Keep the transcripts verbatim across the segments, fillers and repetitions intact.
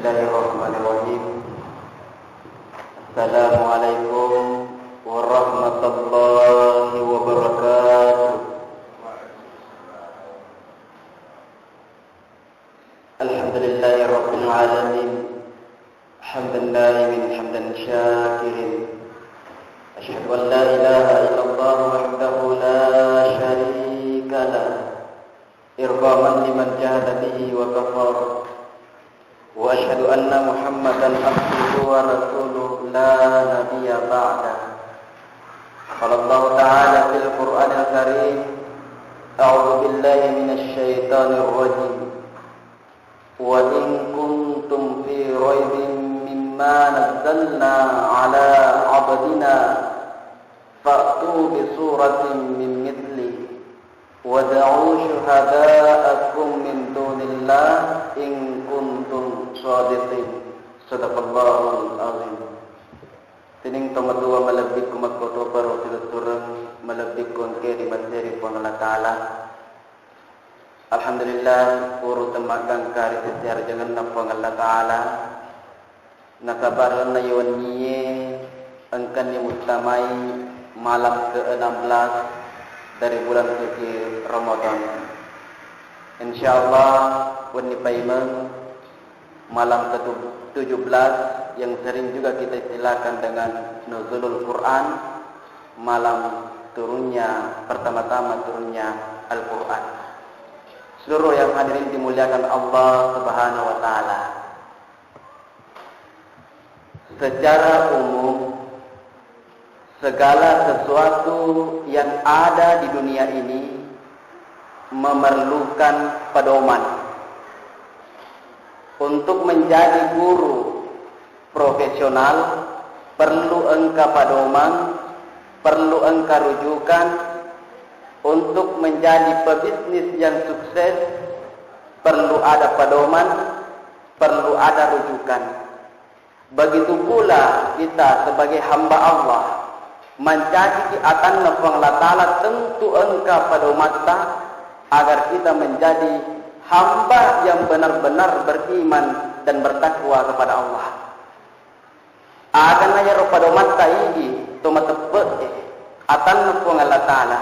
Bismillahirrahmanirrahim. Assalamualaikum warahmatullahi wabarakatuh. Alhamdulillahi rabbil alamin. Hamdan naimin, hamdan syakirin. Asyhadu an la ilaha illallah wahdahu la syarika lah. Irghaman liman jahada bihi wa kafar. Wa asyhadu anna Muhammadan abduhu wa rasuluh la nabiyya ba'dah. Qala Allahu ta'ala fil Qur'anil Karim, a'udzu billahi minasy syaithanir rajim. Wa in kuntum fi raibin mimma nazzalna ala abdina fa'tu bi suratin min mithli wad'u syuhada'akum min dunillah in kuntum shadiqin. Sadaqallahul azim. Sining tomatoa malebbikku makkotoparo silessureng, malebbikku engkae ri masedding Puang Allah Ta'ala. Alhamdulillah, puru temmaggangka ri sessi arajangenna Puang Allah Ta'ala. Nasaba lalenna iye wennie engkani muttamai malam keenam belas dari bulan suci Ramadan. Insyaallah, wenni paimeng malam ketu-, tujuh belas yang sering juga kita istilahkan dengan Nuzulul Quran, malam turunnya, pertama-tama turunnya Al-Quran. Seluruh yang hadirin dimuliakan Allah Subhanahu wa Ta'ala. Secara umum, segala sesuatu yang ada di dunia ini memerlukan pedoman. Untuk menjadi guru profesional, perlu engka pedoman, perlu engka rujukan. Untuk menjadi pebisnis yang sukses, perlu ada pedoman, perlu ada rujukan. Begitu pula kita sebagai hamba Allah, mancajiki atanna Puang Allah Ta'ala, tentu engka pedomatta agar kita menjadi hamba yang benar-benar beriman dan bertakwa kepada Allah. Agana iyaro pedomatta idi to mateppe'e atanna Puang Allah Ta'ala.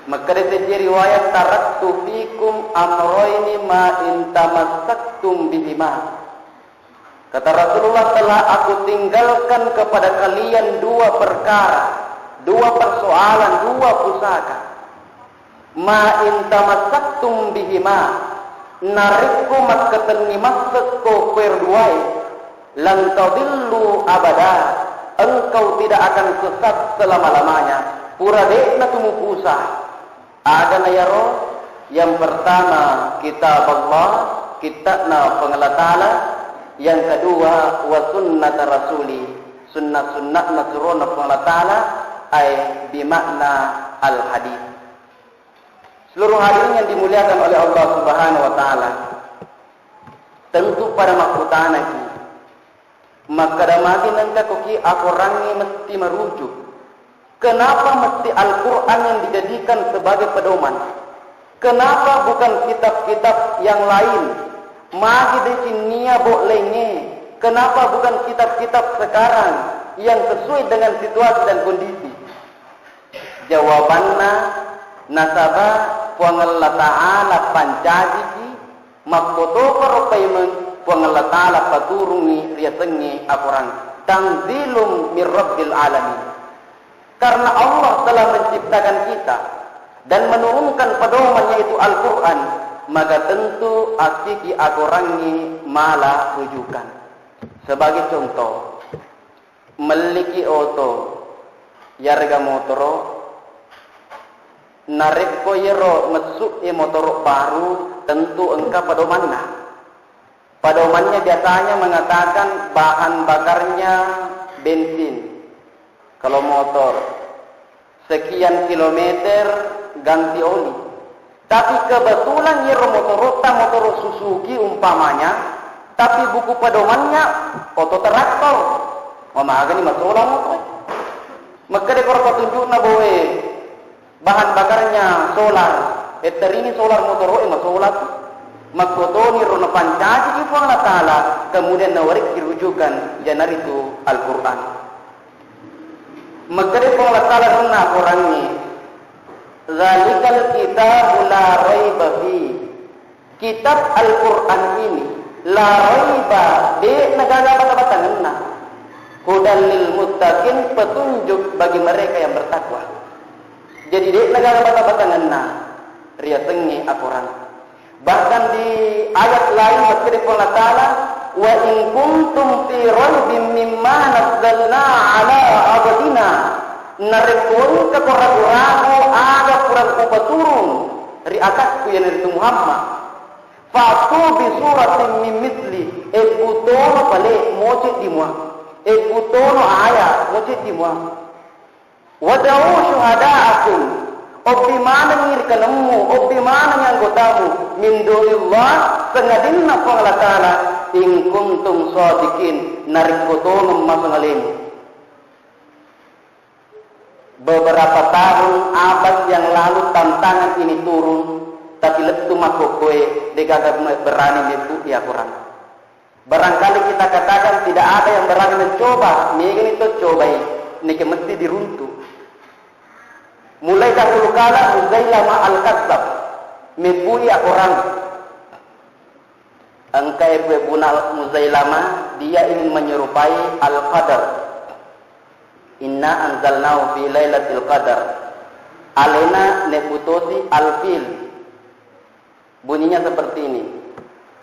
Makkeda seddi riwayat, "Taraktu fikum amroini ma in tamassaktum bihima." Kata Rasulullah, "Telah aku tinggalkan kepada kalian dua perkara, dua persoalan, dua pusaka. Ma in tamassaktum bihima, narekko makkatenni massekko koero duae, lan tadillu abada, engkau tidak akan sesat selama-lamanya." Pura de'na tu mupusa. Agana iyaro? Yang pertama, kitab Allah, kitta'na Puang Allah Ta'ala. Yang kedua, wa sunnata rasuli, sunnah-sunnahna surona Puang Allah Ta'ala, ai bimakna al-hadis. Seluruh hadirin yang dimuliakan oleh Allah Subhanahu wa Ta'ala, tentu pada makkutanaki, makkeda magi nengka koki akorangnge mesti merujuk. Kenapa mesti Al-Quran yang dijadikan sebagai pedoman? Kenapa bukan kitab-kitab yang lain? Magi decennia bo laingnge? Kenapa bukan kitab-kitab sekarang yang sesuai dengan situasi dan kondisi? Jawabanna, nasaba Puang Allah Ta'ala pancajiki, makkotoparo paimeng Puang Allah Ta'ala paturungi riasengnge akorang. Tanzilum min Rabbil Alamin. Karena Allah telah menciptakan kita dan menurunkan pedoman, yaitu Al-Quran, maka tentu akkiki akorangnge mala rujukan. Sebagai contoh, melliki oto, yarega motoro, narekko iyaro messu'e motoro baru, tentu engka pedomanna. Pedomannya biasanya mengatakan bahan bakarnya bensin. Kalau motor, sekian kilometer ganti oli. Tapi kebetulan iyaro motorotta motoro Suzuki umpamanya, tapi buku pedomannya oto traktor. Mamagani masola motor. Makkeda koro patunjukna boe, bahan bakarnya solar. Etterini solar motoro'e masola tu. Makkotoni ro napancajiki Puang Allah Ta'ala, kemudian nawarekki rujukan, iyanaritu Al-Quran. Makkeda Puang Allah Ta'ala ri lalenna Qurangnge, "Dzalikal kitabu la raiba fi." Kitab Al-Quran ini, la raiba, de'na gaga bata-batangenna. Hudal lil muttaqin, petunjuk bagi mereka yang bertakwa. Jadi, de'na gaga bata-batangenna riasengnge Al-Quran. Bahkan di ayat lain makkeda Puang Allah Ta'ala, "Wa in kuntum fi raibin mimma nazzalna ala abdina." Narekko engka ragu-ragu aga pura upaturung ri atakku, iyanaritu Muhammad, "Fa'tu bi suratin min misli." Ebbu tono pale moce di mua. Ebbu tono aya moce di mua. "Wad'u syuhada'akum." Obbi manengngi rikanemmu, obbi manengngi anggotamu, "min dunillah," sangadinna Puang Allah Ta'ala, "in kuntum shadiqin," narekko tongeng masangalemu. Beberapa tahun, abad yang lalu tantangan ini turun, tapi lettu makkokkoe degaga berani mebbu iya Quran. Barangkali kita katakan tidak ada yang berani mencoba, megani to cobai, neke mesti diruntu. Mulai dahulu kala Muzailamah Al-Kadzdzab, mebbui Al-Quran. Engka ebbu-ebbuna Muzailamah, dia ingin menyerupai Al-Qadar. "Inna anzalnahu fi lailatul qadar." Alena nebbu tosi Al-Fil. Bunyinya seperti ini.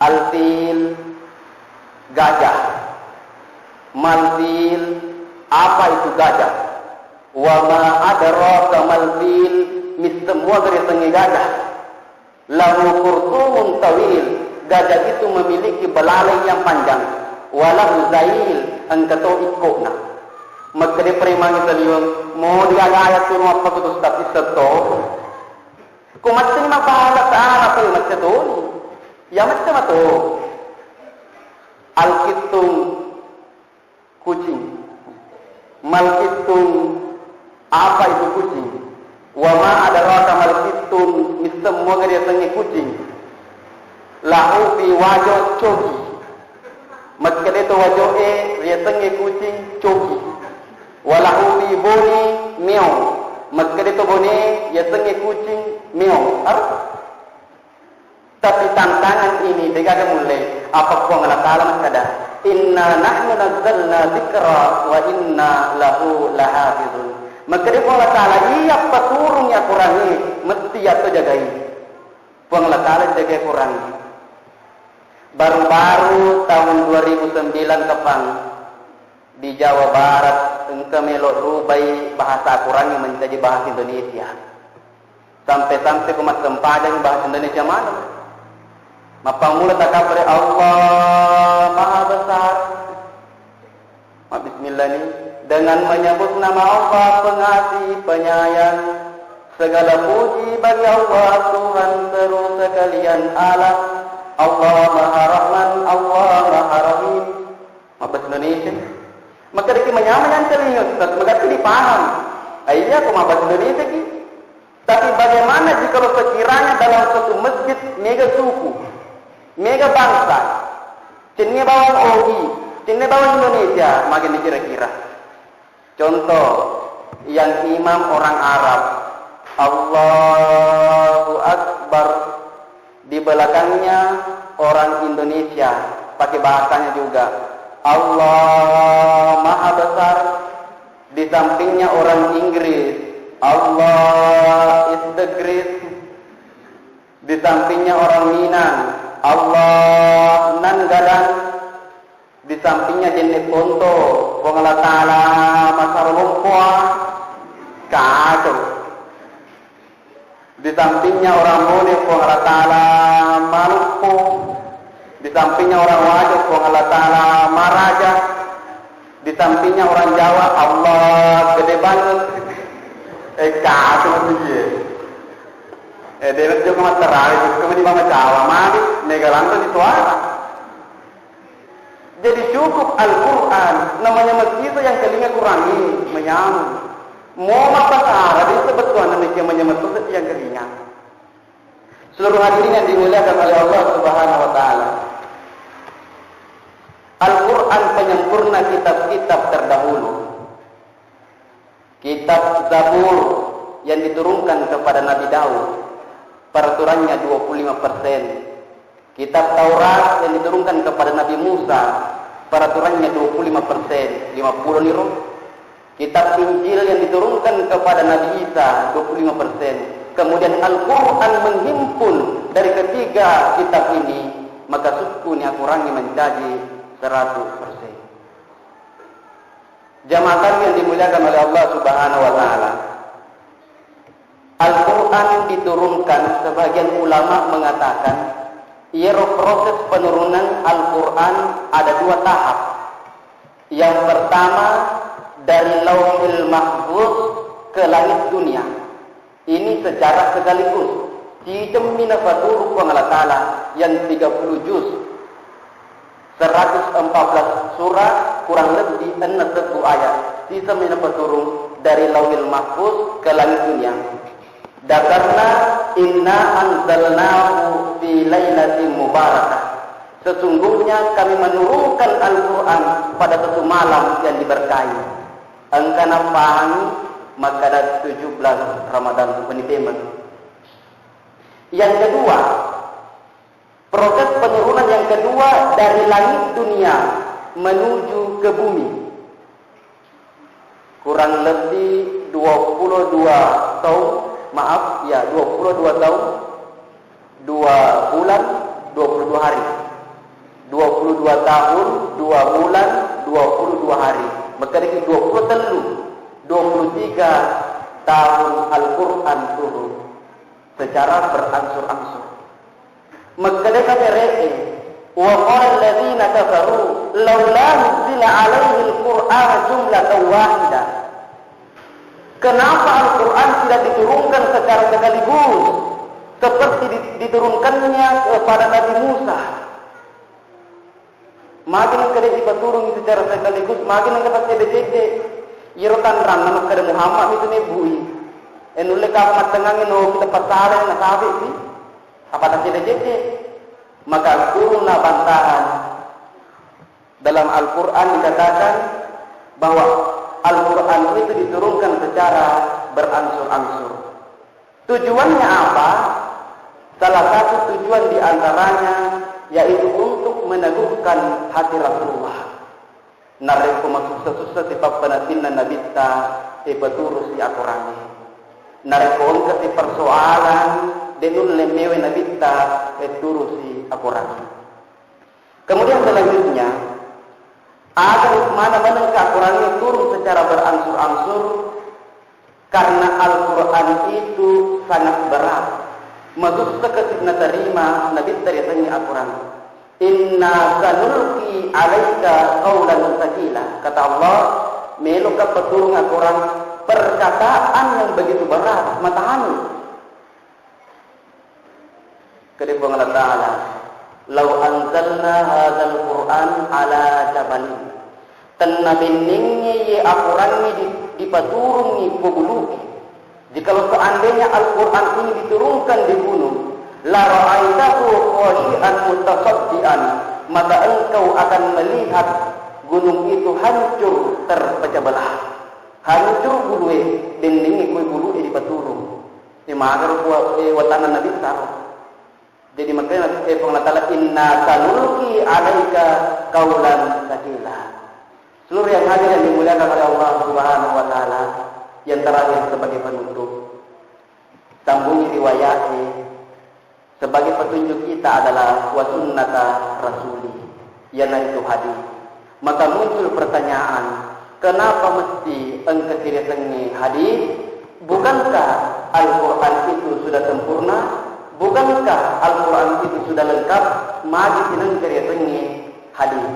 Al-fil, gajah. Mal-fil, apa itu gajah? Wa ma adraka mal-fil, misseng mua gare sengnge gajah. Lahu khurtumun tawil, gajah itu memiliki belalai yang panjang. Wa lahu zail, engka to ikkokna. Makkeda premangnge saliweng, modi aga ayat tunu appakutus tapi seto. Ko macca ni mabbahasa Arab, ko macca toni. Iya macca mato. Alkittung kucing. Malkittung, apa itu kucing? Wa ma adraka malkittung, misseng mua gare riasengnge kucing. Lahu fi wajo coki. Makkeda to wajo'e riasengnge kucing coki. Wa lahu fi boni meong. Makkeda to bone riasengnge kucing meong. Ar- Tapi tantangan ini degaga mulle. Apa Puang Allah Ta'ala makkeda, "Inna nahnu nazzalna dzikra wa inna lahu lahafizun." Makkeda Puang Allah Ta'ala, iya paturungi Al-Quran ini, mesti iya to jagai. Puang Allah Ta'ala jagai Quran. Baru-baru tahun dua ribu sembilan kapang, di Jawa Barat, engka melo rubai bahasa Al-Quran yang menjadi bahasa Indonesia. Sampai-sampai ko massempajang bahasa Indonesia maneng. Mappammula takabbere, "Allah Maha Besar." Mabbismillah ni, dengan menyebut nama Allah Pengasih Penyayang. Segala puji bagi Allah Tuhan seru sekalian alam. Allah Maha Rahman, Allah Maha Rahim. Mabbahasa Indonesia. Maka deki manyameng yang telinga, Ustaz, magatti dipaham. Aiya, ko mabbahasa Indonesia ki. Tapi bagaimana jikalau sekiranya dalam satu masjid mega suku, mega bangsa, cennia bawang Ogi, cennia bawang Indonesia, magani kira-kira? Contoh, yang imam orang Arab, Allahu Akbar, di belakangnya orang Indonesia, pakai bahasanya juga, Allah Maha Besar, di sampingnya orang Inggris, Allah is the great. Di sampingnya orang Minang, Allah nan gadang. Di sampingnya Jenne Ponto, Puang Allah Ta'ala masaro lompoa, kacau. Di sampingnya orang Bone, Puang Allah Ta'ala maluppo. Di sampingnya orang Wajo, Puang Allah Ta'ala maraja. Di sampingnya orang Jawa, Allah gede banget. Eh, kacau dia. Eh, dia juga materai, juga di Mama Jawa, mari, mega lantas itu apa? Jadi cukup Al-Quran, namanya mestizo yang kelinga Quran ini, menyameng. Mau mabbahasa Arab itu sebetulnya namanya mestizo yang kelinga. Seluruh hadirin yang dimuliakan oleh Allah Subhanahu wa Ta'ala, Al-Quran penyempurna kitab-kitab terdahulu. Kitab Zabur yang diturunkan kepada Nabi Daud, peraturannya dua puluh lima persen. Kitab Taurat yang diturunkan kepada Nabi Musa, peraturannya dua puluh lima persen, lima puluh niro. Kitab Injil yang diturunkan kepada Nabi Isa, dua puluh lima persen. Kemudian Al-Quran menghimpun dari ketiga kitab ini, maka sukku ni akurangi mencaji seratus persen. Jamaah yang dimuliakan oleh Allah Subhanahu wa Ta'ala, Al-Quran diturunkan, sebagian ulama mengatakan, iyaro proses penurunan Al-Quran ada dua tahap. Yang pertama, dari Lauhil Mahfuz ke langit dunia. Ini secara sekaligus. Sijemmi napaturung Puang Allah Ta'ala yang tiga puluh juz, seratus empat belas surah, kurang lebih enam ribu ayat. Sijemmi napaturung dari Lauhil Mahfuz ke langit dunia. Dasarna, "Inna anzalnahu fi lailatin mubarakah." Sesungguhnya kami menurunkan Al-Quran pada satu malam yang diberkahi. Engka napahangi makkeda tujuh belas Ramadan, penitema. Yang kedua, proses penurunan yang kedua dari langit dunia menuju ke bumi. Kurang lebih dua puluh dua tahun, maaf, ya, dua puluh dua tahun, dua bulan, dua puluh dua hari. Dua puluh dua tahun, dua bulan, dua puluh dua hari. Makkedaki dua puluh tellu, dua puluh tiga tahun Al-Quran turun secara berangsur-angsur. Makkeda kafire'e, "Wa qala alladziina kafaru laula nuzzila alaihil Qur'anu jumlatan wahidah." Kenapa Al-Quran tidak diturunkan secara sekaligus seperti di-, diturunkannya kepada Nabi Musa? Magi nengka de' dipaturungi secara sekaligus, magi nengka taccedde-cedde. Iyaro tanranna makkeda Muhammad mitu nebbui. E, nulle ka mattengngangngi no kita pasala nasabe pi. Apa taccedde-cedde? Maka turunna bantahan. Dalam Al-Quran dikatakan bahwa Al-Quran itu diturunkan secara berangsur-angsur. Tujuannya apa? Salah satu tujuan diantaranya yaitu untuk meneguhkan hati Rasulullah. Narekko masussa-sussa sipappeneddinna Nabitta, e, paturusi akorangnge. Narekko engka si persoalan, de' nulle mewe Nabitta, e, turusi akorangnge. Kemudian selanjutnya, aga hikmana manengka akorangnge turun secara berangsur-angsur? Karena Al-Quran itu sangat berat. Masussa kasi natarima Nabitta riasengnge akorangnge. "Inna sanulqi alaika qaulan tsaqila." Kata Allah, meloka paturung akorang perkataan yang begitu berat, matani. Kede Puang Allah Ta'ala, "Lau anzalna hadzal Qur'an ala jabalin." Tennabenningnge ye akorangnge di-, dipaturungngi ko bulu'e. Jikalau seandainya Al-Quran ini diturunkan di gunung, la ra'aitahu khasyi'an mutasaddian, maka engkau akan melihat gunung itu hancur terpecah belah. Hancur bulu'e, denningnge koe bulu'e dipaturung. E, magaro kuwa, e, watanna Nabitta ro. Jadi, makanya, e, Puang Allah Ta'ala, "Inna sanulqi alaika qaulan tsaqila." Seluruh yang hadir yang dimuliakan oleh Allah Subhanahu wa Ta'ala, yang terakhir sebagai penutup, sambungi riwayat, e, sebagai petunjuk kita adalah wa sunnata rasuli, iyanaritu hadis. Maka muncul pertanyaan, kenapa mesti engka siriasengnge hadis? Bukankah Al-Quran itu sudah sempurna? Bukankah Al-Quran itu sudah lengkap? Magi sinengka riasengnge hadis?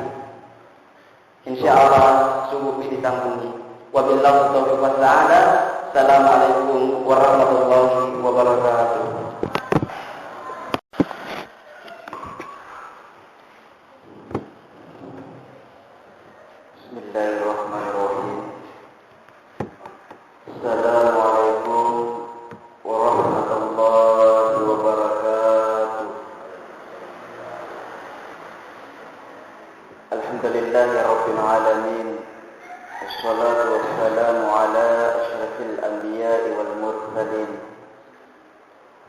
Insya Allah, subuh pi disambungi. Wabillahi taufiq was sa'adah. Assalamualaikum warahmatullahi wabarakatuh. Bismillahirrahmanirrahim. Assalamualaikum warahmatullahi wabarakatuh. لله رب العالمين، والصلاة والسلام على أشرف الأنبياء والمرسلين،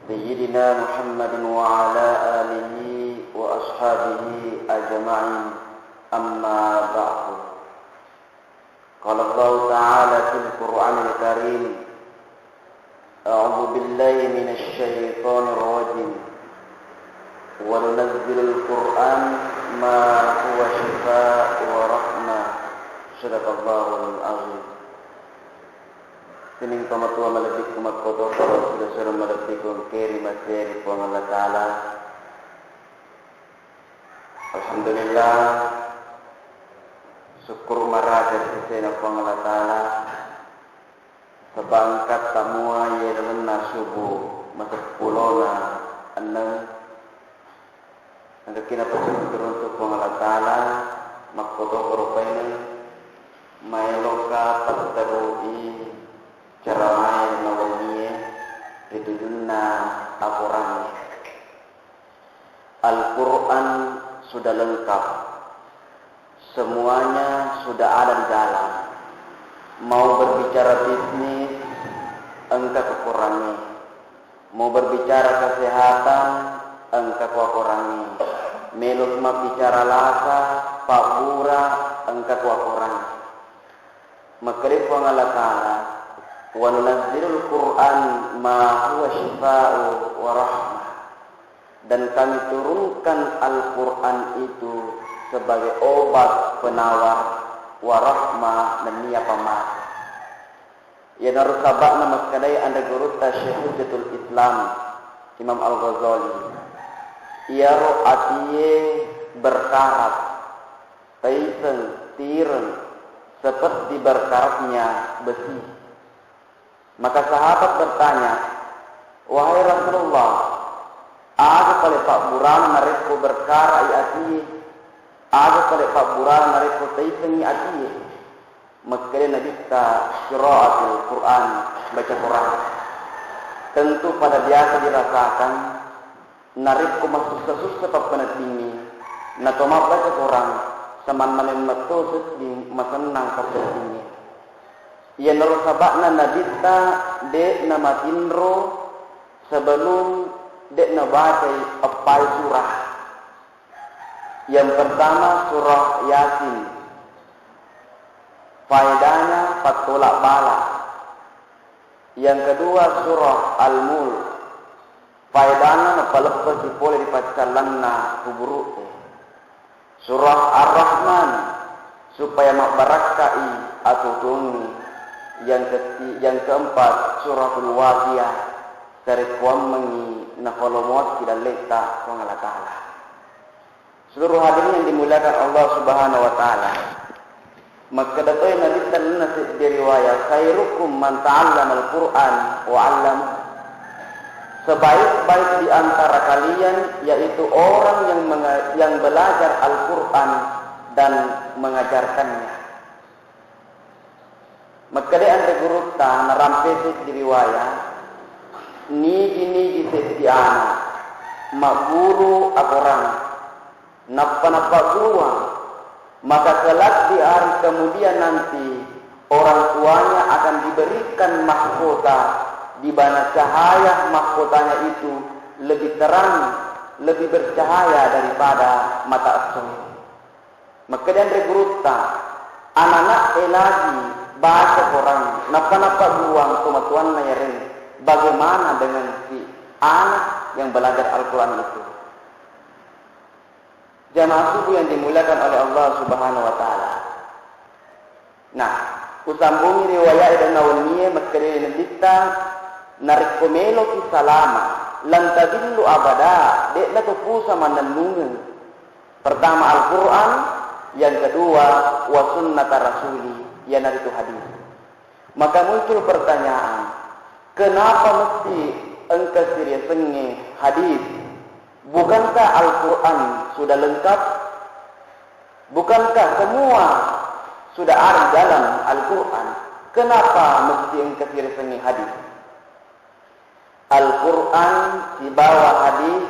سيدنا محمد وعلى آله وأصحابه أجمعين. أما بعد. قال الله تعالى في القرآن الكريم: أعوذ بالله من الشيطان الرجيم. وننزل القرآن ما هو شفاء ورحمة. صدق الله العظيم. Sining tomatoa malebbikku makkotoparo, sura-sura malebbikku engkae ri masei ri Puang Allah Ta'ala. Alhamdulillah, sukkuru maraja ri sesena Puang Allah Ta'ala, saba engkatta mua iye lalenna subu maseppulona enneng. Engkaki napasukku runtu Puang Allah Ta'ala, makkotoparo paimeng, maeloka patterui caramae nawennie ri tujunna akorangnge. Al-Quran sudah lengkap. Semuanya sudah ada di dalam. Mau berbicara bisnis, engka kuakorangnge. Mau berbicara kesehatan, engka kuakorangnge. Melo mabbicara lasa, pabbura, engka kuakorangnge. Makkeda Puang Allah Ta'ala, "Wa nunazzilul Qur'an ma huwa syifa'u wa rahmah." Dan Kami turunkan Al-Quran itu sebagai obat penawar, wa rahmah, nennia pammasu. Iyanaro saba'na makkedai anre gurutta Syekh Hujjatul Islam Imam Al-Ghazali, iyaro atie berkarat, taiseng, tireng, seperti berkaratnya besi. Maka sahabat bertanya, "Wahai Rasulullah, aga pale pabburana narekko berkarai atie? Aga pale pabburana narekko taisengngi atie?" Makkeda Nabitta, "Qiraatul Quran, baca Quran." Tentu pada biasa dirasakan, narekko masussa-sussa pappeneddingnge, nato mabbaca Quran, samanna memmetto sedding masennang pappeneddingnge. Iyanaro saba'na Nabitta de'na matinro sebelum de'na bacai eppai surah. Yang pertama, surah Yasin. Faedahnya pattolak bala. Yang kedua, surah Al-Mulk. Faedahna napaleppesi pole ri paccallanna kuburu'e. Surah Ar-Rahman, supaya mabbarakkai atuo-tuongnge. Yang keti-, yang keempat, suratul Waqiah, sarekkuammengngi nafalomoakki dalletta Puang Allah Ta'ala. Seluruh hadirin yang dimuliakan Allah Subhanahu wa Ta'ala, makkeda toi Nabitta lalenna seddi riwayat, "Khairukum man ta'allamal Qur'an wa 'allamahu." Sebaik-baik di antara kalian yaitu orang yang menga-, yang belajar Al-Quran dan mengajarkannya. Makkeda anre gurutta, narampe seddi riwayat, nigi-nigi seddi ana magguru akorang, nappa nappagguruang, maka kelak di hari kemudian nanti orang tuanya akan diberikan mahkota di mana cahaya mahkotanya itu lebih terang, lebih bercahaya daripada mata essoe. Makkeda anre gurutta, anana'e lagi baca Quran, nappa nappagguruang tomatoanna yareng, bagaimana dengan si anak yang belajar Al-Quran itu? Jamaah subuh yang dimuliakan oleh Allah Subhanahu wa Ta'ala. Nah, usambungi riwayat e dena wennie, makkeda Nabitta, narekko meloki salama, lan tadillu abada, de'na to pusa mannennungeng. Pertama Al-Quran, yang kedua wa sunnata rasuli, iyanaritu hadis. Maka muncul pertanyaan, kenapa mesti engka siriasengnge hadis? Bukankah Al-Quran sudah lengkap? Bukankah semua sudah ada di dalam Al-Quran? Kenapa mesti engka siriasengnge hadis? Al-Quran sibawa hadis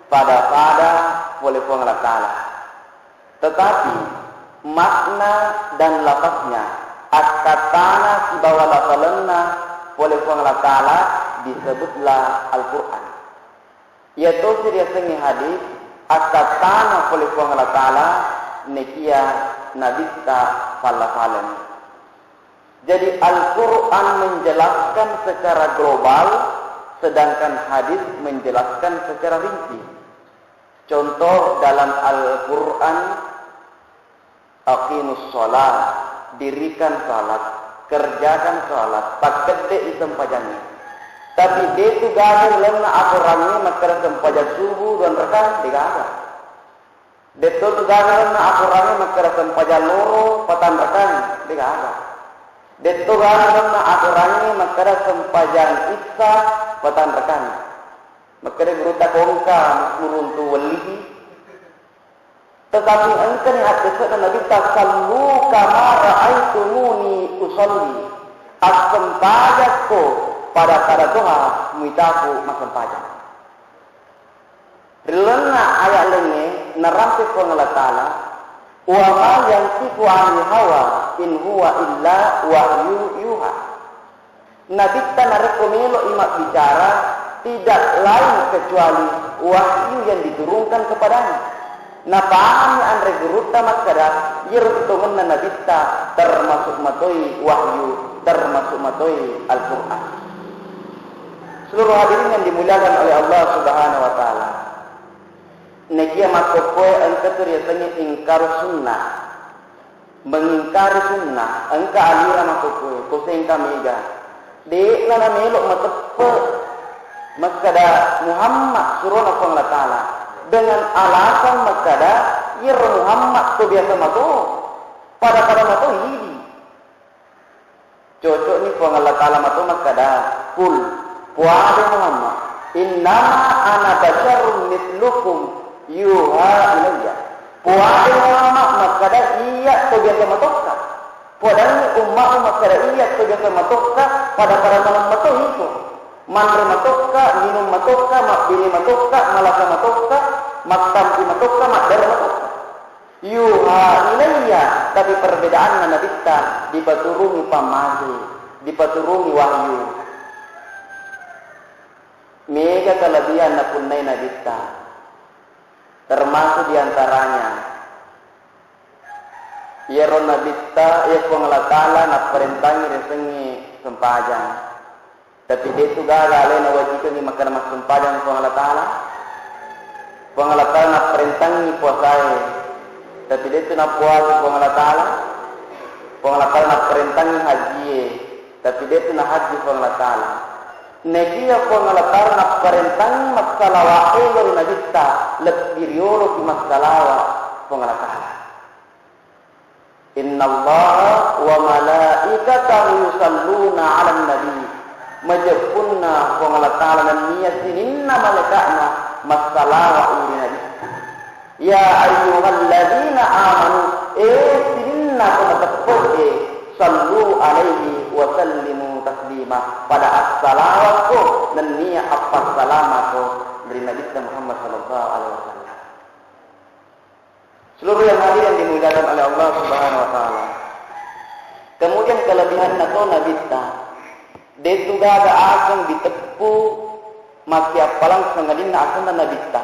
pada-pada pole Puang Allah Ta'ala. Tetapi, Makna dan lafaznya, akkattana sibawa lafalenna pole Puang Allah Ta'ala disebutlah Al-Quran. Iyato siriasengnge hadis, akkattana pole Puang Allah Ta'ala, nekia nabitta falla-faleng. Jadi Al-Quran menjelaskan secara global, sedangkan hadis menjelaskan secara rinci. Contoh dalam Al-Quran, "Aqimus shalah", dirikan salat, kerjakan salat, pakkedde'i sempajangnge. Tapi detu gaga ri lalenna akorangnge makkeda sempajang subuh dua rakang, degaga. Detto tu gaga ri lalenna akorangnge makkeda sempajang loro patang rakang, degaga. Detto gaga ri lalenna akorangnge makkeda sempajang issa patang rakang. Makkeda gurutta, "Kongka muruntu wellihi." Tetapi engkani haddese'na Nabitta, "Sallu kama ra'aitumuni usalli." Assempajakko pada-pada toha muitaku massempajang. Ri lalenna ayat laingnge narampe Puang Allah Ta'ala, "Wa ma yantiqu anil hawa in huwa illa wahyu yuha." Nabitta narekko melo'i mabbicara, tidak lain kecuali wahyu yang diturunkan kepadanya. Napahami anre gurutta makkeda, iyaro sitongenna nabitta termasuk matoi wahyu, termasuk matoi Al-Quran. Seluruh hadirin yang dimuliakan oleh Allah Subhanahu wa Ta'ala, nekia makkokkoe engka tu riasengnge ingkar sunnah. Mengingkari sunnah, engka alira makkokkoe, ko sengka mega. De'na namelo mateppe makkeda Muhammad surona Puang Allah Ta'ala, dengan alasan makkeda iyaro Muhammad to biasa mato, pada-pada mato idi. Cocokni Puang Allah Ta'ala mato makkeda, "Qul," puade Muhammad, "innama ana basyarun mitslukum yuha ilayya." Puade Muhammad makkeda, "Iyya to biasa matokka." Puadanni ummatmu makkeda, "Iyya to biasa matokka, pada-pada maneng mato iko. Manre matokka, minung matokka, mabbene matokka, malasa matokka, mattampi matokka, maddare matokka." Yuha ilayya, tapi perbedaanna nabitta dipaturungi pammase, dipaturungi wahyu. Mega kelebihan napunnai nabitta, termasuk diantaranya iyaro nabitta iya Puang Allah Ta'ala napparentangi riasengnge sempajang. Tapi de'tu gaga alena wajikengngi makkeda massempajang Puang Allah Ta'ala. Puang Allah Ta'ala napparentangngi puasae, tapi de'tu napuasa Puang Allah Ta'ala. Puang Allah Ta'ala napparentangngi hajjie, tapi de'tu nahajji Puang Allah Ta'ala. Nekia Puang Allah Ta'ala napparentangngi massalawa'e lao ri nabitta, lebbi riolopi massalawa Puang Allah Ta'ala. "Innallaha wa malaikatahu yusalluna 'alan nabi." Majeppunna Puang Allah Ta'ala nennia sininna malaika'na massalawa ri nabi. "Ya ayyuhalladzina amanu," eh sininna ko mateppe'e, "sallu alaihi wa sallimu taslima." Pada assalawakko nennia appassalamako ri Nabitta Muhammad sallallahu alaihi wasallam. Seluruh yang hadir yang dimuliakan oleh Allah Subhanahu wa Ta'ala. Kemudian kelebihanna to nabitta, de'tu gaga aseng diteppu massiappalang sangadinna asenna nabitta.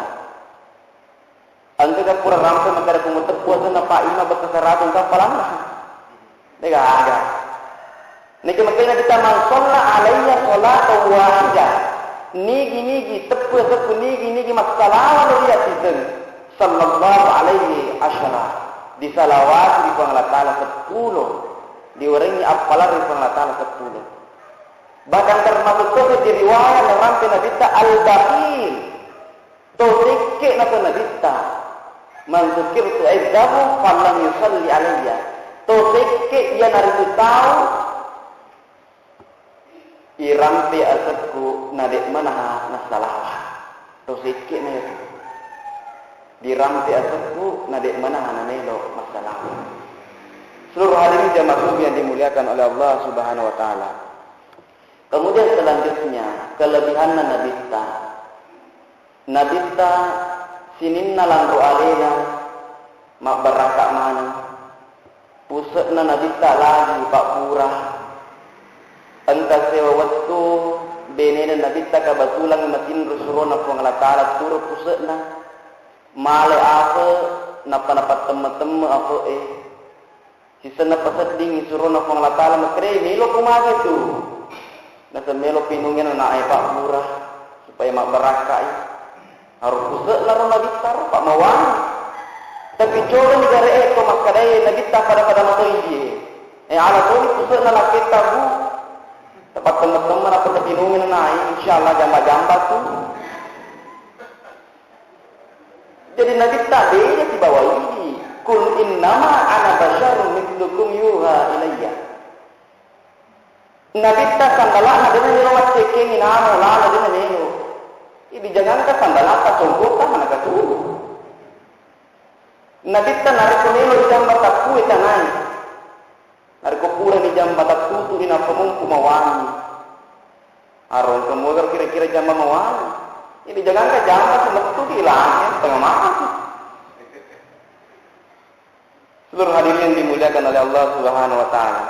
Engkaga pura rampe makkeda ku muteppu asenna Pak Imam bekka seratu engka appalanna? Degaga. Niki makanya kita, "Man shalla alayya sholatan wahidah." Nigi-nigi teppu asekku, nigi-nigi massalawa lao ri iyaseng, "sallallahu alaihi asyara." Disalawati ri Puang Allah Ta'ala seppulo. Diwerengngi appalang ri Puang Allah Ta'ala seppulo. Bahkan termasuk to di riwayat narampe nabitta, al-bakhil. To sekke na to nabitta, "Man dzukirtu indahu falam yusalli alayya." To sekke iyanaritu tau irampe asekku na de' manaha nassalawa. To sekke na itu. Dirampe asekku na de' manaha namelo massalawa. Seluruh hadirin jamaah subuh yang dimuliakan oleh Allah Subhanahu wa Ta'ala. Kemudian selanjutnya, kelebihanna nabitta. Nabitta sininna lanro alena mabbarakka maneng. Puse'na Nabitta lagi pabbura. Engka sewa wettu benena Nabitta kabatulang matinro surona Puang Allah Ta'ala turu puse'na. Male afe, nappa napattemme-temme afe'e. Sisenna paseddingi surona Puang Allah Ta'ala, makkedai, "Melo ko mage tu." Naseng melo pinungi ana'e pabbura supaya mabbarakkai. Aro puse'na ro Nabitta ro, pa mawani. Tapi codoni gare'e to makkedae Nabitta pada-pada matoi die. Eh, ala toni puse'na lakketta, Bu. Tepat temme-temme nappa tapinungi ana'e, insyaallah jamba-jamba tu. Jadi Nabitta beda sibawa idi. "Qul innama ana basyarun mitslukum yuha ilayya." Nabitta sandala'na dena melo maccekkengi namo lalo dena melo. Idi jangangka sandala'ta songkotta manakatulu. Nabitta narekko melo jamba takkue tanai. Narekko purani jamba tattutu'i nappa mumpu mawani. Aro engka muagaro kira-kira jamba mawani. Jadi jangangka jamba simettuki langit tengah malam. Seluruh hadirin yang dimuliakan oleh Allah Subhanahu wa Ta'ala.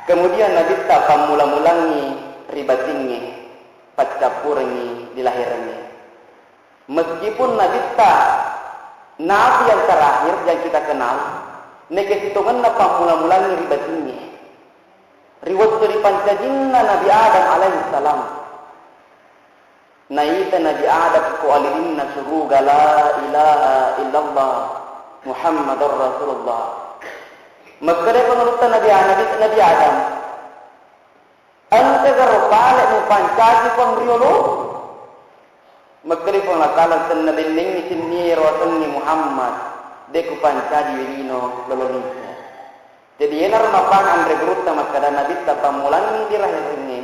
Kemudian Nabitta pammula-mulangi ri batingnge, paccappurengi di lahirengnge. Meskipun Nabitta Nabi yang terakhir yang kita kenal, neke sitongenna pammula-mulangi ri batingnge. Ri wettu ripancajinna Nabi Adam alaihi salam, naita Nabi Adam ko alirinna suruga, "La ilaha illallah Muhammadar Rasulullah." Makkeda penurutta Nabi, Nabi, Nabi Adam, "Engkagaro pale mupancaji Puang riolo?" Makkeda Puang Allah Ta'ala, "Tenna lennengngi sinnie ro asengnge Muhammad, de kupancaji welino lolo lise." Jadi, iyanaro mapang anre gurutta makkeda Nabitta pammulangi di lahirengnge,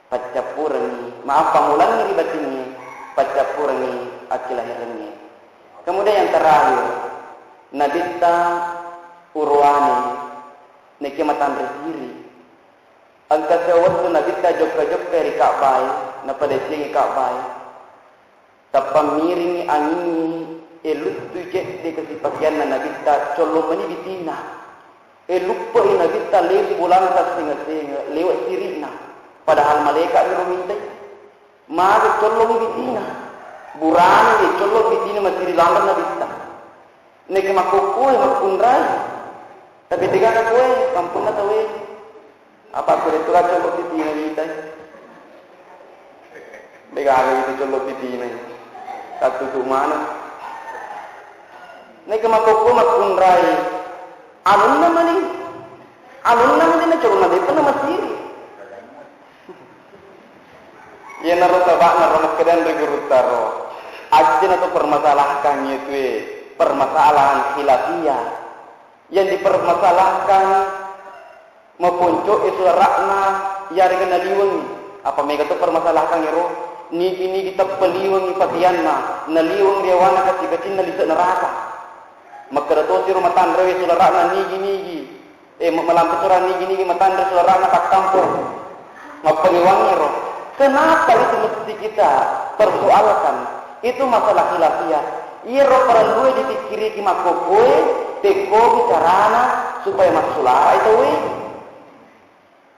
paccappurengi, maaf, pammulangi di batingnge, paccappurengi akki lahirengnge. Kemudian yang terakhir, Nabitta uruane neke matanre siri. Engka sewettu Nabitta jokka-jokka ri Ka'bae, napadecengi Ka'bae. Tappa miringi angingngi, e, luttui cedde kasipakeanna Nabitta, collo mani bitina. E, luppe'i Nabitta lebu bolana tassenga-senga, lewat siri'na. Padahal malaeka'mi ro mintai. Magi collongi bitina. Burane de collo bitina masiri laleng Nabitta. Neke makkokkoe makkunrai. Tapi tegaka koe, kampunna tauwe. Apa kure tu collo pitina witai? Degaga itu collo pitina. Tattutu maneng. Neke makkokko makkunrai. Anunna mani. Anunna mani na collo na depa na masiri. Iyanaro saba'na ro makkedan ri gurutta ro. Ajjana to permasalahkan itu, eh, permasalahan khilafiyah. Yang dipermasalahkan maponco'e sulara'na, iyarega naliwengngi. Apa mega to permasalahkan ero, nigi-nigi teppaliwengngi pakeanna, naliweng ri awana kacci-kaccinna lise neraka. Makkeda tosi ro matanrewe sulara'na nigi-nigi, eh, ma-, malampe surang nigi-nigi matanre sulara'na pakkampong. Mappangiwangngiro. Kenapa itu mesti kita persoalkan? Itu masalah khilafiyah. Iyaro parellue dipikkiriki makkokkoe, tekkogi carana supaya massulara tauwe.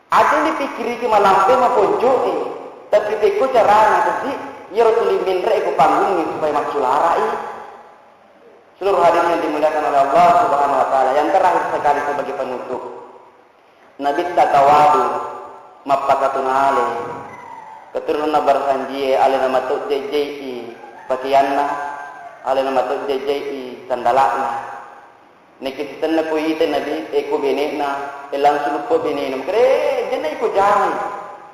Ada yang dipikkiriki malampe maponco'i, tapi tekko carana kesi, iyaro tuli menre ko panggungnge supaya massularai. Seluruh hadirin yang dimuliakan oleh Allah Subhanahu wa Ta'ala, yang terakhir sekali sebagai penutup. Nabitta tawadu, mappakatuna ale. Keturunna barasanjie, alena matojjejjei pakeanna, alena matojjejjei sandala'na. Neke sitenna ko ita Nabi, e, ko bene'na, e, langsung luppe bene'na. Makere, e, jenna iko jamai.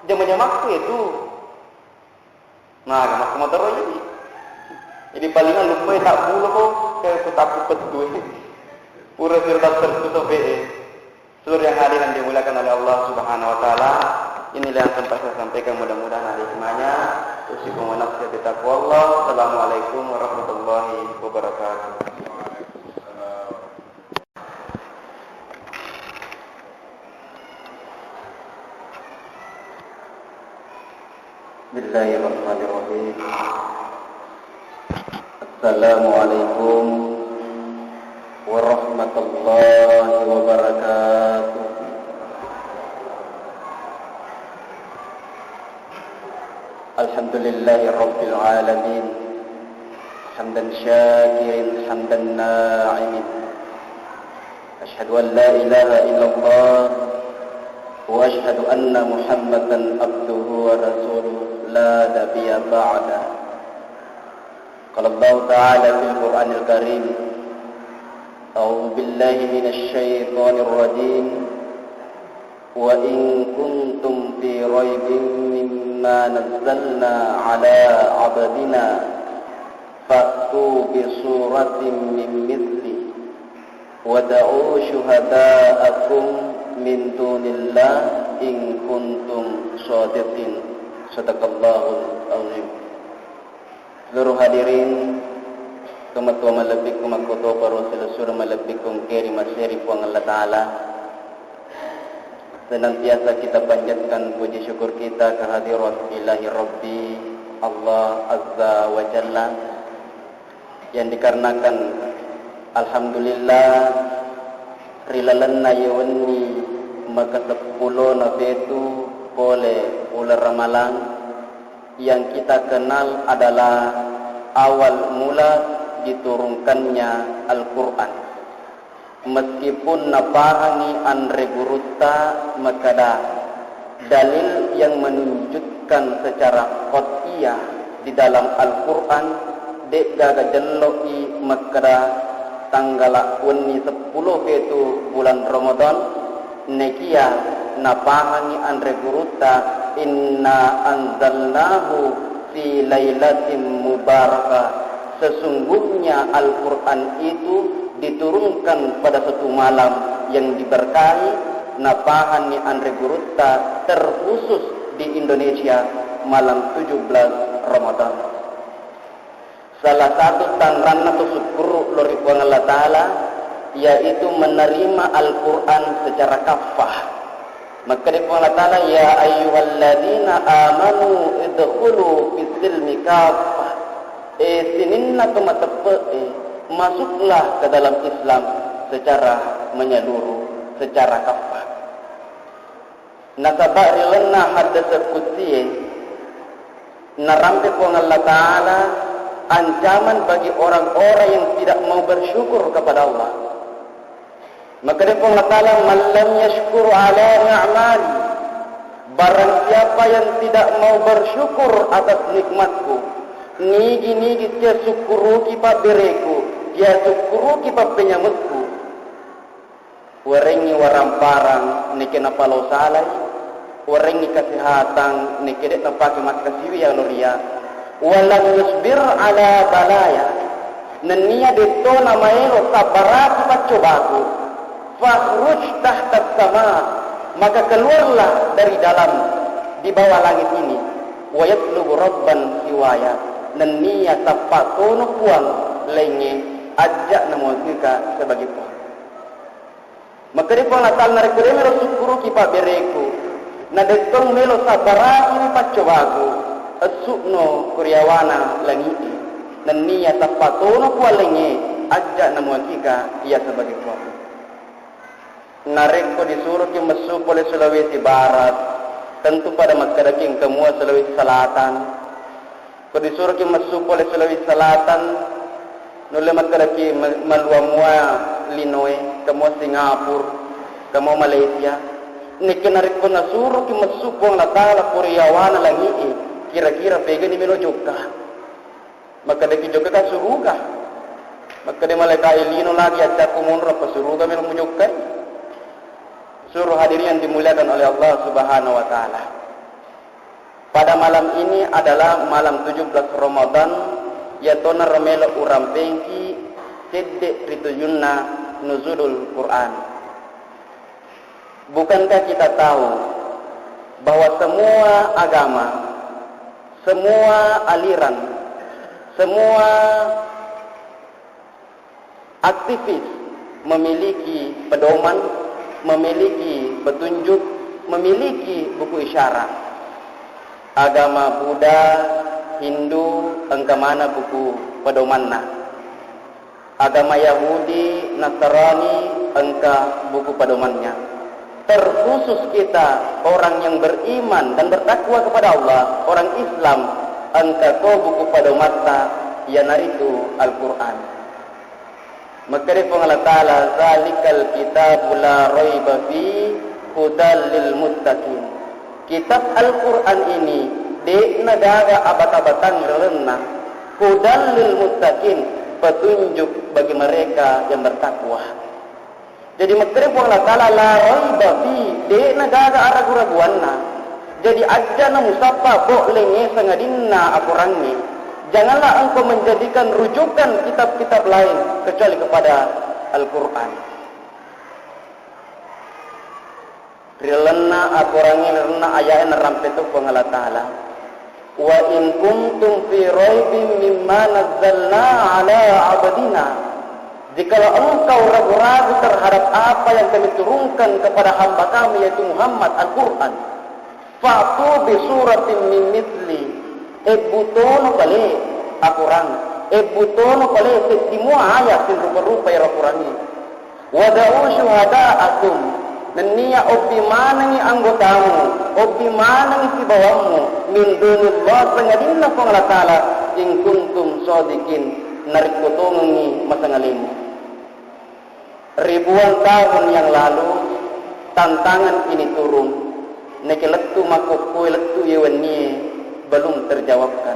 Jama-jamakku itu. Nah, makku motoro ini. Jadi palingan lupa ya tak bulu kok, kayak aku takut betul. Pura sir daftar ku sobe, eh. Seluruh yang hadir yang dimuliakan oleh Allah Subhanahu wa Ta'ala, inilah yang sempat saya sampaikan, mudah-mudahan ada hikmahnya. Usikum wa nafsi bitaqwallah. Assalamualaikum warahmatullahi wabarakatuh. Bismillahirrahmanirrahim. Assalamualaikum ورحمة الله وبركاته. الحمد لله رب العالمين، حمدا شاكرا حمدا ناعما. أشهد أن لا إله إلا الله، وأشهد أن محمدا عبده ورسوله لا نبي بعده. قال الله تعالى في القرآن الكريم: أعوذ بالله من الشيطان الرجيم. وإن كنتم في ريب مما نزلنا على عبدنا فأتوا بسورة من مثله وادعوا شهداءكم من دون الله إن كنتم صادقين. صدق الله العظيم. Seluruh hadirin, tomatoa malebbikku, makkotoparo silessureng malebbikku engkae ri maseri Puang Allah Ta'ala. Senantiasa kita panjatkan puji syukur kita kehadirat Ilahi Rabbi, Allah Azza wa Jalla, yang dikarenakan, alhamdulillah, ri lalenna ye wenni makaseppulo na fetu pole uleng Ramalang, yang kita kenal adalah awal mula diturunkannya Al-Quran. Meskipun napahangi anre gurutta makkeda dalil yang menunjukkan secara qat'iyah di dalam Al-Quran, de'gaga jello'i makkeda tanggala wenni seppulo fetu bulan Ramadan, nekia napahangi anre gurutta, "Inna anzalnahu fi lailatin mubarakah." Sesungguhnya Al-Quran itu diturunkan pada satu malam yang diberkahi, napahanni anre gurutta terkhusus di Indonesia malam tujuh belas Ramadan. Salah satu tanranna to sukkuru lao ri Puang Allah Ta'ala, yaitu menerima Al-Quran secara kaffah. Makkeda Puang Allah Ta'ala, "Ya ayyuhalladzina amanu idkhulu fis silmi kaffah." Eh, sininna to mateppe'e, masuklah ke dalam Islam secara menyeluruh, secara kaffah. Nasaba ri lalenna haddese qudsie, narampe Puang Allah Ta'ala ancaman bagi orang-orang yang tidak mau bersyukur kepada Allah. Makkeda Puang Allah Ta'ala, "Man lam yashkur ala ni'mali," barang siapa yang tidak mau bersyukur atas nikmatku, nigi-nigi tia sukkuruki pabbereku, tia sukkuruki pappenyamekku, Warengngi waramparang nekke napalao salai, warengngi kasehatan nekke de' napake makkasiwi yalo ria, walam yusbir ala balaya, nennia detto namaelo sabbaraki paccobaku, fakhruj tahtas sama, maka keluarlah dari dalam, di bawah langit ini, wa yatlubu rabban siwaya, nennia tappa tono puang laingnge ajja namuakkika sebagai puang. Makkeda Puang Allah Ta'ala, narekko de' melo sukkuruki pabbereku, na de'tong melo sabbaraki paccobaku, essu'no kuriawana langi'e, nennia tappa tono puang laingnge ajja namuakkika iya sebagai puang. Narekko disuroki messu pole Sulawesi Barat, tentu pada makkedaki engka mua Sulawesi Selatan. Ko disuroki messu pole Sulawesi Selatan, nulle makkedaki me-, malua mua linoe, engka mua Singapura, engka mua Malaysia. Nekke narekko nasuroki messu Puang Allah Ta'ala puriawana langi'e, kira-kira pegani melo jokka? Makkedaki jokka ka suruga. Makkeda malaika e, lino lagi accakku monro, apa suruga melo mujokkai? Seluruh hadirin yang dimuliakan oleh Allah Subhanahu wa Ta'ala. Pada malam ini adalah malam tujuh belas Ramadan, yatona romelo urampengki cedde ritujunna Nuzulul Quran. Bukankah kita tahu bahwa semua agama, semua aliran, semua aktivis memiliki pedoman, memiliki petunjuk, memiliki buku isyarat. Agama Buddha, Hindu, engka maneng buku pedomanna. Agama Yahudi, Nasrani engka buku pedomannya. Terkhusus kita orang yang beriman dan bertakwa kepada Allah, orang Islam, engka to buku pedomatta, iyanaritu Al-Quran. Makkeda Puang Allah Ta'ala, "Zalikal kitabu la raiba fi hudal lil muttaqin." Kitab Al-Quran ini de'na gaga abata-batang ri lalenna, hudal lil muttaqin, petunjuk bagi mereka yang bertakwa. Jadi makkeda Puang Allah Ta'ala, "La raiba fi," de'na gaga aragu-raguanna. Jadi ajjana musappa bo'lengnge sangadinna akorangnge. Janganlah engkau menjadikan rujukan kitab-kitab lain kecuali kepada Al-Quran. Ri lalenna akorangnge, ri lalenna aya'e narampe to Puang Allah Ta'ala, "Wa in kuntum fi raibin mimma nazzalna ala abdina." Jikalau engkau ragu-ragu terhadap apa yang kami turunkan kepada hamba kami, yaitu Muhammad, Al-Quran, "fa'tu bi suratin min mitsli." Ebbutono pale akorang, ebbutono pale seddi mua ayat sing rupa-rupa ero akorangnge. "Wad'u syuhada'akum," nennia obbi manengngi anggotamu, obbi manengngi sibawammu, "min dunillah," sangadinna Puang Allah Ta'ala, "in kuntum shadiqin," narekko tongengngi masangalemu. Ribuan tahun yang lalu, tantangan ini turun. Neke lettu makkokkoe, lettu ye wennie, belum terjawabkan.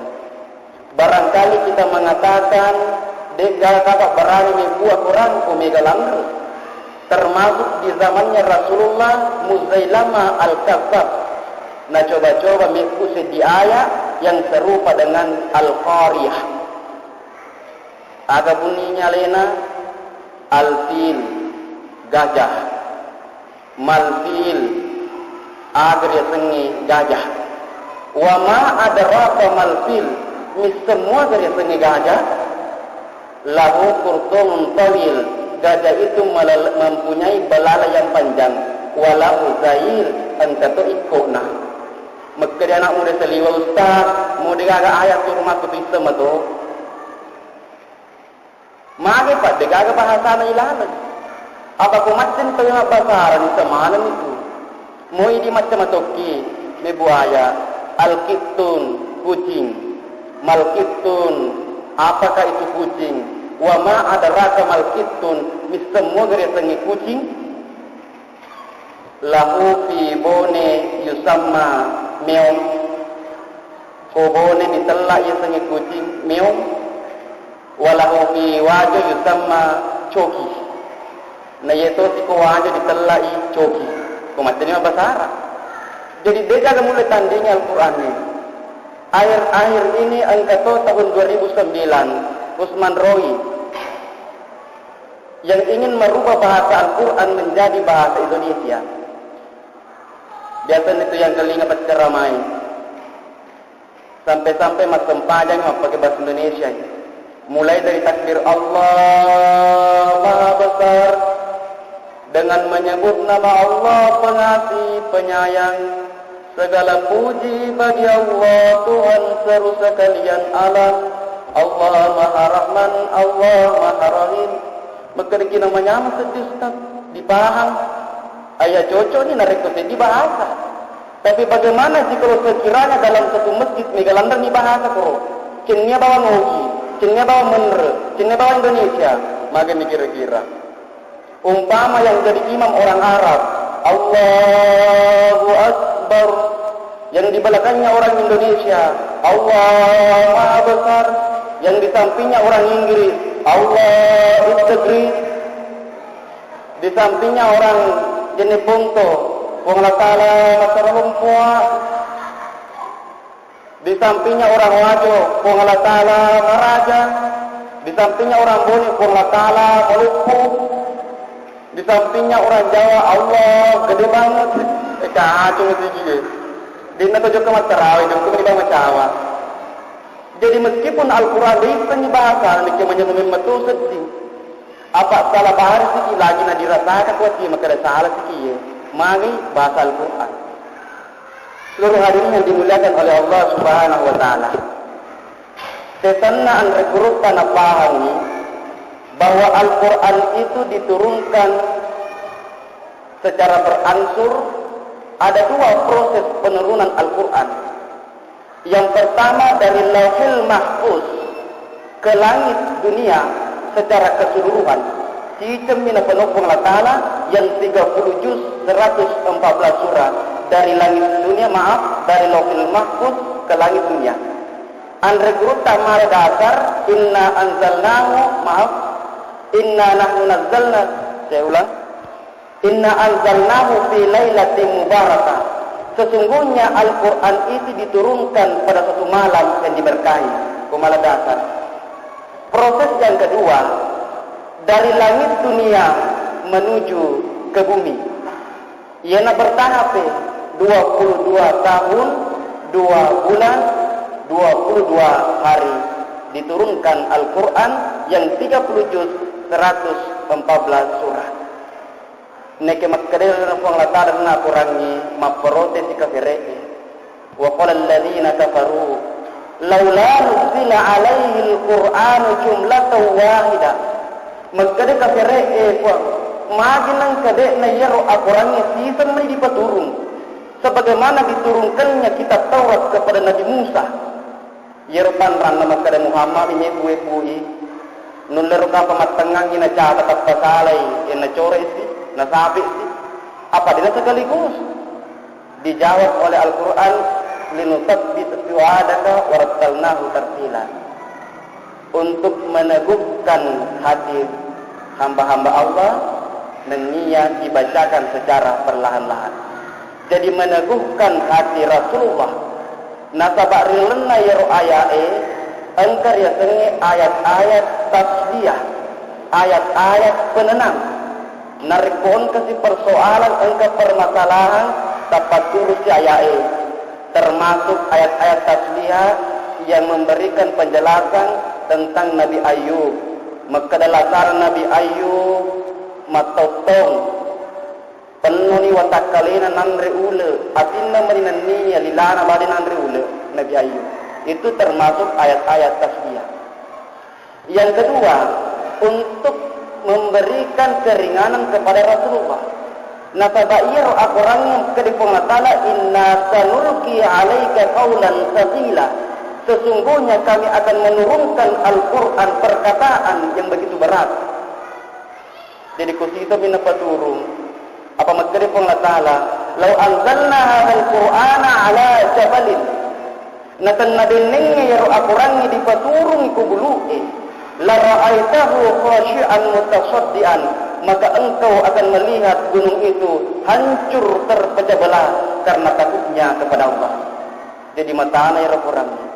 Barangkali kita mengatakan, de'gaga kapang berani mebbu akorang ko mega lanre. Termasuk di zamannya Rasulullah, Muzailama Al-Kazzab nacoba-coba mebbu seddi ayat yang serupa dengan Al-Qariyah. Aga bunyinya alena? Al-fil, gajah. Mal fil, aga riasengnge gajah. Wa ma adraka mal fil, misseng mua aga riasengnge gajah? Lahu khurtumun tawil, gajah itu melal-, mempunyai belalai yang panjang. Wa lahu zail, engka to ikko'na. Makkeda anak muda saliwa, "Ustaz, mode gaga ayat turu matu pisseng mato?" Magi pa de'gaga bahasana ilaleng. Apa ko macceng tauwe mabbasara, nisa maneng itu. Moi di macca matokki, mebbu ayat, al-qittun, kucing. Mal qittun, apakah itu kucing? Wa ma adraka mal qittun, misseng mua aga riasengnge kucing? Lahu fi bone yusamma meong. Ko bone ditella iyasengnge kucing, meong. Wa lahu fi wajo yusamma coki. Na iye tosi ko wajo ditellai coki. Ko macceni mabbasara. Jadi, de'gaga mulle tandingi Al-Quran ini. Akhir-akhir ini, engka to tahun dua ribu sembilan, Usman Roy yang ingin merubah bahasa Al-Quran menjadi bahasa Indonesia. Biasanya itu yang telinga paccaramai. Sampai-sampai massempajang mappake bahasa Indonesia. Mulai dari takbir Allah Maha Besar, dengan menyebut nama Allah Pengasih Penyayang. Segala puji bagi Allah, Tuhan seru sekalian alam. Allah Maha Rahman, Allah Maha Rahim. Makkeda ki namanyameng seddi, Ustaz, dipaham. Ayya cocok ni narekko seddi bahasa. Tapi bagaimana jikalau sekiranya dalam satu masjid mega lanreni bahasa koro? Cennia bawang Ogi, cennia bawang Menre, cennia bawang Indonesia. Maga ni kira-kira? Umpama yang jadi imam orang Arab, Allahu Akbar. Yang di belakangnya orang Indonesia, Allah Maha Besar. Yang di sampingnya orang Inggris, Allah is the great. Di sampingnya orang Jeneponto, Ponto, Puang Allah Ta'ala Massaralompoa. Di sampingnya orang Wajo, Puang Allah Ta'ala Maraja. Di sampingnya orang Bone, Puang Allah Ta'ala Maloppo. Di sampingnya orang Jawa, Allah gede banget. Eh, kacau sih dia. Dia nak jokka mattarawe, jokka di bawah cawa. Jadi meskipun Al-Quran diisengi bahasa, niki menyemut metu sedih. Apa salah bahasa siki lagi na dirasaka kuati, maka ada salah siki ye. Mari bahasa Al-Quran. Seluruh hadirin yang dimuliakan oleh Allah Subhanahu wa Ta'ala. Sesanna anre hurufta napahangngi, Bahwa Al-Quran itu diturunkan secara berangsur, ada dua proses penurunan Al-Quran. Yang pertama dari Lauhil Mahfuz ke langit dunia secara keseluruhan. Sicemmi napanoppong Allah Ta'ala yang tiga puluh juz, seratus empat belas surah, dari langit dunia, maaf, dari Lauhil Mahfuz ke langit dunia. Anre gurutta mala dasar, inna anzalnahu, maaf, inna nahnu nazzalna, saya ulang, inna anzalnahu fi lailatin mubarakah. Sesungguhnya Al-Quran itu diturunkan pada suatu malam yang diberkahi. Ko mala dasar. Proses yang kedua, dari langit dunia menuju ke bumi. Iyana bertahap, eh, dua puluh dua tahun, dua bulan, dua puluh dua hari diturunkan Al-Quran yang tiga puluh juz, seratus empat belas surah. Neke makkedai Puang Allah Ta'ala na Qurangngi, mapprotes i kafire'e. Wa qala alladziina kafarū, laulā nuzzila 'alaihil Qur'ānu jumlatan wāhidah. Makkeda kafire'e, Puang, magi nengka de'na iyaro Akorangnge sisemmi dipaturung, sebagaimana diturunkannya kitab Taurat kepada Nabi Musa? Iyaro panranna makkeda Muhammad, mebbu-ebbui. Nulleroka pamattengngangngi nacata tappa salai, e, nacoresi, nasape'si? Apa dena sekaligus? Dijawab oleh Al-Quran, "Linutsabbita fuadaka warattalnahu tartila." Untuk meneguhkan hati hamba-hamba Allah, nennia dibacakan secara perlahan-lahan. Jadi, meneguhkan hati Rasulullah. Nasaba ri lalenna iyaro aya'e, engka riasengnge ayat-ayat tasliyah, ayat-ayat penenang. Narekko engkasi persoalan, engka permasalahan, tappa turusi aya'e, termasuk ayat-ayat tasliyah yang memberikan penjelasan tentang Nabi Ayub. Makkeda lasara Nabi Ayub, mattauttong. Pennoni watakkalena nanre ule, atinna meni nenniya lilana bale nanre ule, Nabi Ayub. Itu termasuk ayat-ayat tasliyah. Yang kedua, untuk memberikan keringanan kepada Rasulullah. Nasaba iyaro Akorangnge makkeda Puang Allah Ta'ala, "Inna sanulqi 'alaika qaulan tsaqila." Sesungguhnya kami akan menurunkan Al-Quran, perkataan yang begitu berat. Jadi, ko siseng mi napaturung. Apa makkeda Puang Allah Ta'ala, "Lau anzalna hadzal Qur'ana 'ala jabalin." Natenna dennengnge iyaro Akorangnge dipaturung ko bulu'e, "la ra'aitahu khasyi'an mutasaddian." Maka engkau akan melihat gunung itu hancur terpecah belah karena takutnya kepada Allah. Jadi, matana iyaro Akorangnge.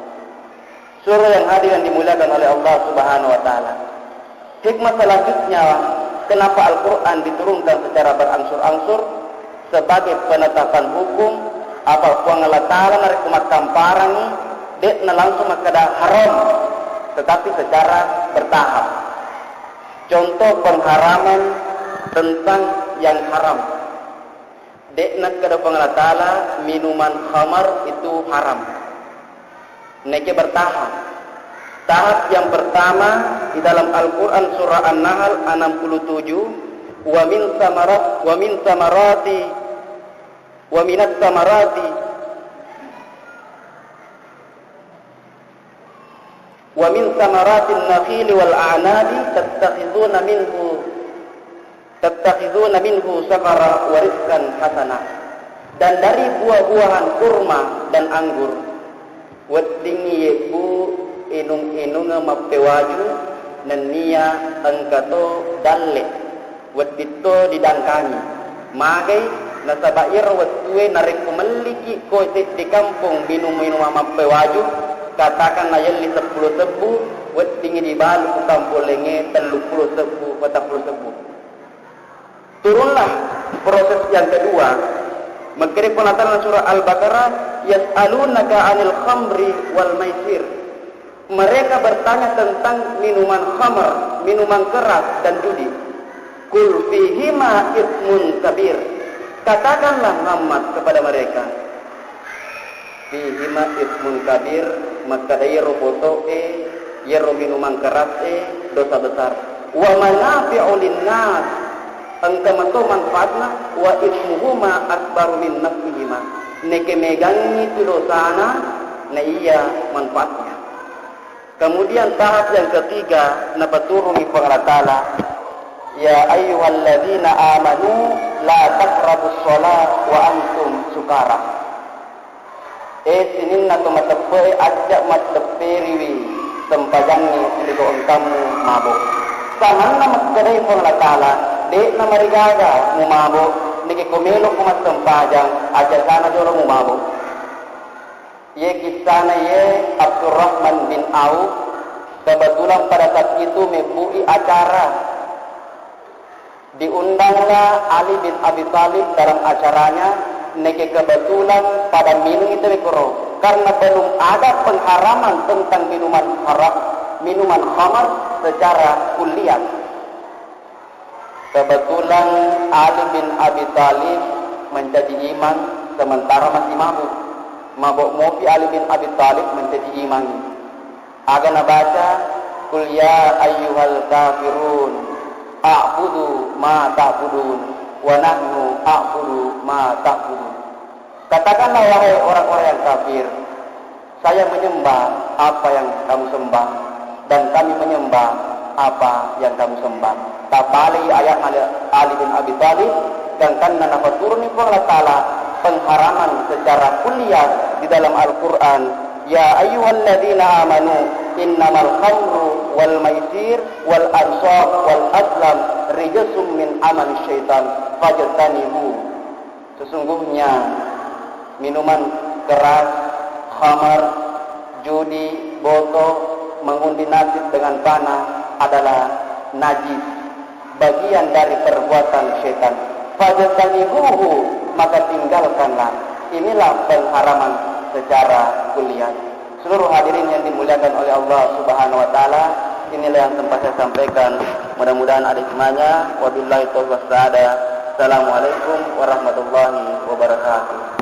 Saudara yang hadir yang dimuliakan oleh Allah Subhanahu wa Ta'ala. Hikmah selanjutnya, kenapa Al-Quran diturunkan secara berangsur-angsur? Sebagai penetapan hukum, apa Puang Allah Ta'ala narekko makkamparangi, de'na langsung makkeda haram, tetapi secara bertahap. Contoh pengharaman tentang yang haram. De'na nakkeda Puang Allah Ta'ala minuman khamar itu haram. Neke bertahap. Tahap yang pertama di dalam Al-Quran surah An-Nahl enam puluh tujuh, "Wa min samarat, wa min samarati, wa minas samarati, wa min samaratin nakhili wal a'nabi tattakhizuna minhu, tattakhizuna minhu sakara wa rizqan hasana." Dan dari buah-buahan kurma dan anggur, weddingngi yebbu inung-inunge mappewaju, nennia engka to dalle, wedding to didangkangi. Magai, nasaba iyaro wettue narekko melliki ko seddi kampong minum-minumang mappewaju, katakanna yelli seppulo sebbu, weddingngi dibalu ku kampong laingnge telluppulo sebbu, patappulo sebbu. Turunlah proses yang kedua. Makkeda Puang Allah Ta'ala surah Al-Baqarah, "Yas'alunaka 'anil khamri wal maisir." Mereka bertanya tentang minuman khamar, minuman keras, dan judi. "Qul fihima itsmun kabir." Katakanlah Muhammad kepada mereka, "Fihima itsmun kabir," makkeda iyaro boto'e, iyaro minuman keras'e dosa besar. Wa manafi'u linnas, engka mato manfaatna, wa ismuhuma akbaru min naf'ihima, neke megangngi tu dosana na iya manfaatnya. Kemudian tahap yang ketiga, napaturungi Puang Allah Ta'ala, "Ya ayyuhalladzina amanu la taqrabus shalah wa antum sukara." Eh, sininna to mateppe'e, aja mattepperiwi sempajangnge sibawa engkamu mabo. Sanganna makkedai Puang Allah Ta'ala, de'na marigaga mumabo, neke ko melo ko massempajang, aja sana jolo mumabo. Ye kissana ye Abdurrahman bin Auf, kebetulan pada saat itu mebbu'i acara. Diundanglah Ali bin Abi Thalib dalam acaranya, neke kebetulan pada minum itu mikro, karena belum ada pengharaman tentang minuman haram, minuman khamar secara kulliyah. Kebetulan Ali bin Abi Thalib menjadi imam sementara masih mabuk. Mabuk mopi Ali bin Abi Thalib menjadi imam. Aga nabaca, "Qul ya ayyuhal kafirun, a'budu ma ta'budun, wa nahnu a'budu ma ta'budun." Katakanlah, wahai orang-orang yang kafir, "Saya menyembah apa yang kamu sembah, dan kami menyembah apa yang kamu sembah." Tabali ayat Ali, Ali bin Abi Thalib, gangkanna napaturuni Puang Allah Ta'ala pengharaman secara kulliyah di dalam Al-Quran, "Ya ayyuhalladzina amanu, innamal khamru wal maisir wal ansab wal azlam rijsum min amali syaitan, fajtanibu." Sesungguhnya minuman keras, khamar, judi, boto, mengundi nasib dengan panah adalah najis, bagian dari perbuatan setan. Fajtanibuhu, maka tinggalkanlah. Inilah pengharaman secara kulliyah. Seluruh hadirin yang dimuliakan oleh Allah Subhanahu wa Ta'ala, inilah yang sempat saya sampaikan. Mudah-mudahan ada hikmahnya. Wabillahi taufiq was sa'adah. Assalamualaikum warahmatullahi wabarakatuh.